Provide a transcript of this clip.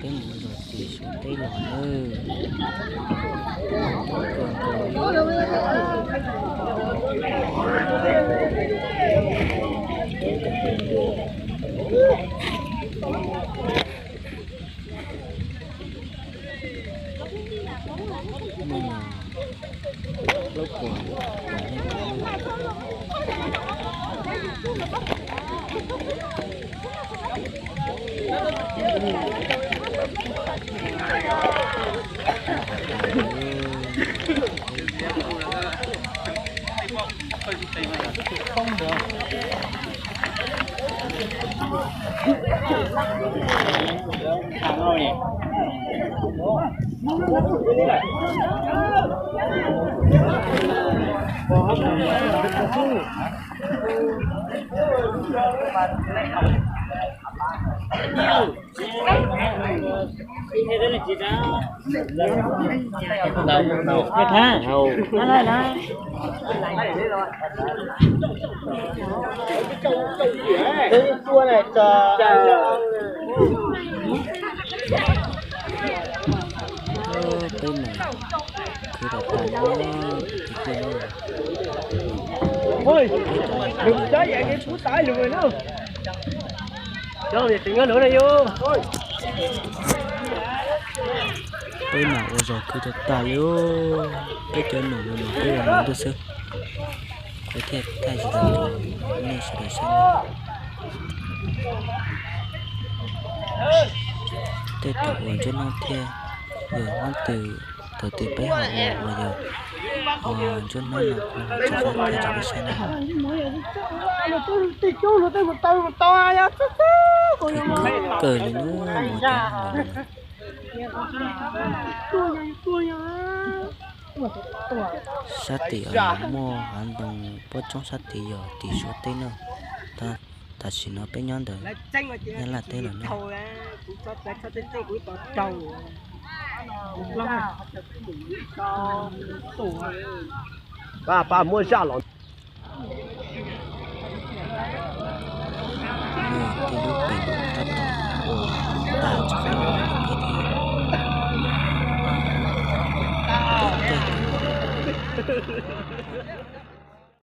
Peb mus zos tim Suav teb los nawb. Peb mus khwv rau tas na. Peb mam ua zog khwv rau tas li. Peb cov num no peb ua mus ntuj xwb. Kuv thiaj thaij tsis tau rau nej sawv daws saib na. Tej thaum uas ntsuab hnab thiab yog hnab twg, thaum twg peb ho ua uas yog ntsuab hnab no kuv tsis tau thaij rau peb saib na. Khwv kawg li na, mus tas li. Sab tim muaj hav ntoo pob tsoob sab tid yog tim Suav teb na, tab tam sim no peb nyob ntawm Nyab Laj teb lawm na. Pab, pab muab zaj los. Tej lub pem tab tom ua tas tsis qab los peb thiab.